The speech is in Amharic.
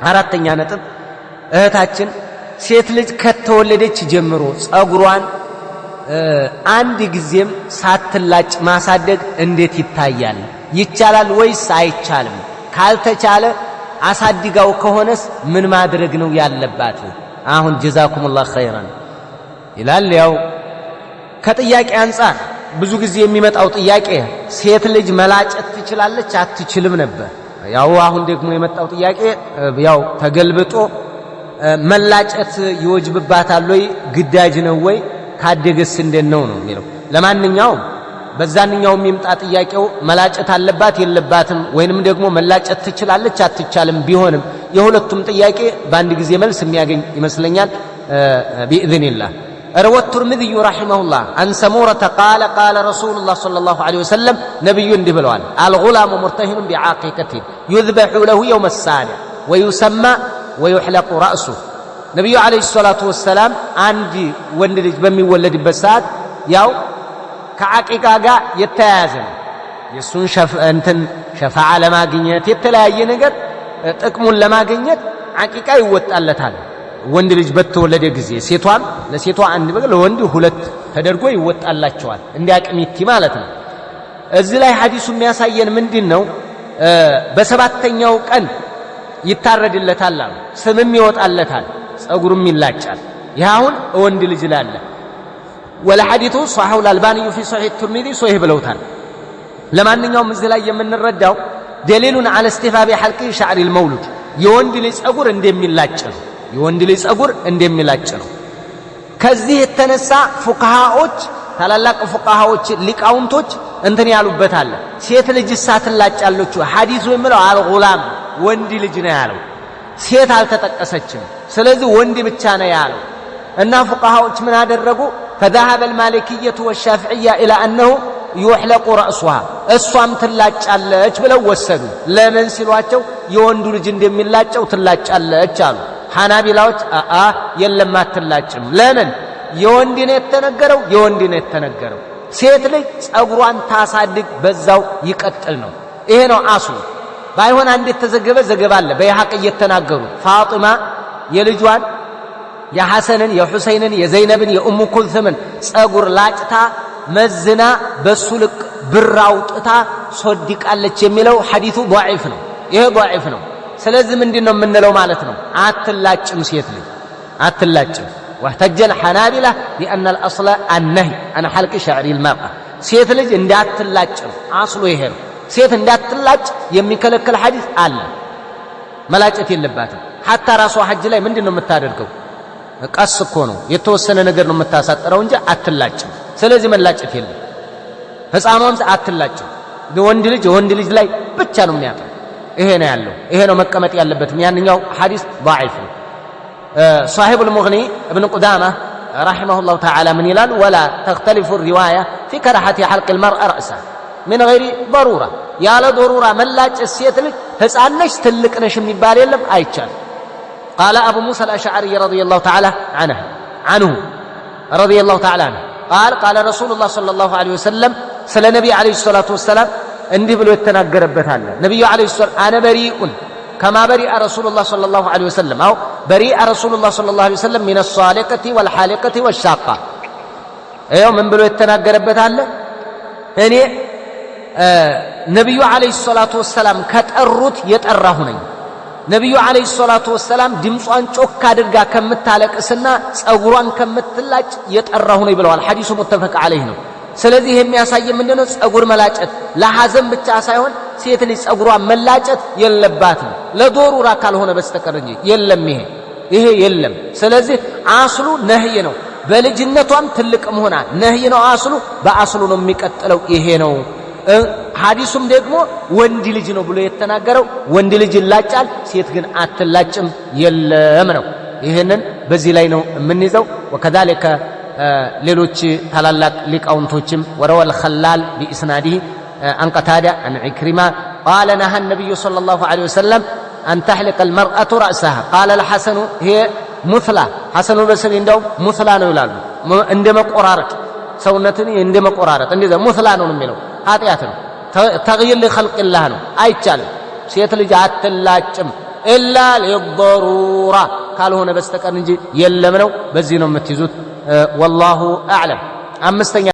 አራተኛ ነጥብ እህታችን ሴት ልጅ ከተወለደች ጀምሮ ጸጉሯን አንድ ጊዜም ሳትላጭ ማሳደግ እንዴት ይታያል? ይቻላል ወይስ አይቻልም? ካልተቻለ አሳድጋው ከሆነስ ምን ማድረግ ነው ያለባት? አሁን ጀዛኩሙላህ ኸይራን ይላል። ያው ከጥያቄ አንፃር ብዙ ጊዜ የሚመጣው ጥያቄ ሴት ልጅ መላጨት ትችላለች አትችልም ነበር። ያው አሁን ደግሞ የመጣው ጥያቄ ያው ተገልብጦ መላጨት ይወጅብባታል ወይ ግዳጅ ነው ወይ ካደገስ እንዴት ነው ነው የሚለው። ለማንኛውም በዛንኛውም ይምጣ ጥያቄው መላጨት አለባት የለባትም ወይንም ደግሞ መላጨት ትችላለች አትቻልም ቢሆንም የሁለቱም ጥያቄ በአንድ ጊዜ መልስ የሚያገኝ ይመስለኛል بإذن الله። روى الترمذي رحمه الله عن سمرة قال قال رسول الله صلى الله عليه وسلم ነብዩ እንዲህ ብለዋል الغلام مرتهن بعقيقته يذبح له يوم السابع ويسمى ويحلق رأسه። ነቢዩ عليه الصلاة والسلام አንድ ወንድ ልጅ በሚወለድበት ሰዓት ያው ከዓቂቃ ጋር የተያያዘ ነው። የእሱን እንትን ሸፋዓ ለማግኘት የተለያየ ነገር ጥቅሙን ለማግኘት ዓቂቃ ይወጣለታል። ወንድ ልጅ በተወለደ ጊዜ ሴቷም ለሴቷ አንድ በግ ለወንድ ሁለት ተደርጎ ይወጣላቸዋል። እንደ አቅሚቲ ማለት ነው። እዚህ ላይ ሐዲሱ የሚያሳየን ምንድን ነው? በሰባተኛው ቀን ይታረድለታል አሉ። ስምም ይወጣለታል፣ ጸጉሩም ይላጫል። ይህ አሁን ወንድ ልጅ ላለ والحديث صححه الألباني في صحيح الترمذي ሶሒህ ብለውታል። ለማንኛውም እዚህ ላይ የምንረዳው دليل على استحباب حلق شعر المولود የወንድ ልጅ ጸጉር እንደሚላጭ ነው። የወንድ ልጅ ጸጉር እንደሚላጭ ነው። ከዚህ የተነሳ ፉቅሃዎች ታላላቅ ፉቅሃዎች ሊቃውንቶች እንትን ያሉበት አለ። ሴት ልጅ ሳትላጫለች ሐዲሱ የሚለው الغلام ወንድ ልጅ ነው ያለው፣ ሴት አልተጠቀሰችም። ስለዚህ ወንድ ብቻ ነው ያለው እና ፉቅሃዎች ምን አደረጉ? فذهب المالكية والشافعية إلى أنه يحلق رأسها እሷም ትላጫለች ብለው ወሰዱ። ለምን ሲሏቸው የወንዱ ልጅ እንደሚላጨው ትላጫለች አሉ። ሐናቢላዎች አአ የለም አትላጭም። ለምን? የወንድ ነው የተነገረው፣ የወንድ ነው የተነገረው። ሴት ልጅ ጸጉሯን ታሳድግ በዛው ይቀጥል ነው። ይሄ ነው አስሉ። ባይሆን አንድ የተዘገበ ዘገባ አለ። በይሐቅ እየተናገሩ ፋጢማ የልጇን የሐሰንን የሑሰይንን የዘይነብን የኡሙ ኩልስምን ጸጉር ላጭታ መዝና በሱ ልክ ብር አውጥታ ሶድቃለች የሚለው ሐዲሱ ضعيف ነው። ይሄ ضعيف ነው። ስለዚህ ምንድን ነው የምንለው ማለት ነው? አትላጭም፣ ሴት ልጅ አትላጭም። واحتج الحنابلة بأن الأصل النهي عن حلق شعر المرأة ሴት ልጅ እንዳትላጭ ነው አስሉ ይሄ ነው። ሴት እንዳትላጭ የሚከለክል ሐዲስ አለ። መላጨት የለባትም። حتى ራሷ ሐጅ ላይ ምንድን ነው የምታደርገው? ቀስ እኮ ነው የተወሰነ ነገር ነው የምታሳጥረው እንጂ አትላጭም። ስለዚህ መላጨት የለም። ሕፃኗም አትላጭም። ወንድ ልጅ ወንድ ልጅ ላይ ብቻ ነው የሚያጠው። ይሄ ነው ያለው። ይሄ ነው መቀመጥ ያለበትም። ያንኛው ሐዲስ ضعيف ነው። صاحب المغني ابن قدامة رحمه الله تعالى ምን ይላል? ولا تختلف الرواية في كراهة حلق المرأة رأسها من غير ضرورة ያለ ضرورة መላጨት ሴት ልጅ ሕፃን ነሽ ትልቅ ነሽ የሚባል የለም፣ አይቻልም። قال أبو موسى الأشعري رضي الله تعالى عنه رضي الله تعالى عنه قال قال رسول الله صلى الله عليه وسلم ስለ ነቢ عليه الصلاة والسلام እንዲህ ብሎ የተናገረበት አለ። ነቢዩ عليه الصلاة أنا بريء كما برئ رسول الله صلى الله عليه وسلم أو برئ رسول الله صلى الله عليه وسلم من الصالقة والحالقة والشاقة። ይኸው ምን ብሎ የተናገረበት አለ። እኔ ነቢዩ عليه الصلاة والسلام ከጠሩት የጠራሁ ነኝ። ነቢዩ عليه الصلاة والسلام ድምጿን ጮክ አድርጋ ከምታለቅስና ጸጉሯን ከምትላጭ የጠራሁ ነኝ ብለዋል። ሐዲሱ متفق عليه ነው። ስለዚህ የሚያሳይ ምንድነው? ጸጉር መላጨት ለሐዘን ብቻ ሳይሆን ሴት ልጅ ጸጉሯን መላጨት የለባትም ለ ضرورة ካልሆነ በስተቀር እንጂ የለም። ይሄ የለም። ስለዚህ አስሉ ነህይ ነው። በልጅነቷም ትልቅም ሆና ነህይ ነው አስሉ። በአስሉ ነው የሚቀጥለው። ይሄ ነው ሐዲሱም ደግሞ ወንድ ልጅ ነው ብሎ የተናገረው ወንድ ልጅ ይላጫል፣ ሴት ግን አትላጭም የለም ነው። ይህንን በዚህ ላይ ነው የምንይዘው። وكذلك ሌሎች ታላላቅ ሊቃውንቶችም وروى الخلال بإسناده عن قتادة عن عكرمة قال نهى النبي صلى الله عليه وسلم أن تحلق المرأة رأسها قال الحسن هي مثلة። ሐሰኑ በስሪ እንደውም مثلة ነው ይላሉ። እንደ መቆራረጥ ሰውነትን እንደ መቆራረጥ እንደዛ مثلة ነው የሚለው ኃጢአት ነው። تغيير لخلق الله ነው፣ አይቻልም። ሴት ልጅ አትላጭም إلا للضرورة ካልሆነ በስተቀር እንጂ የለም ነው። በዚህ ነው የምትይዙት። والله أعلم። አምስተኛ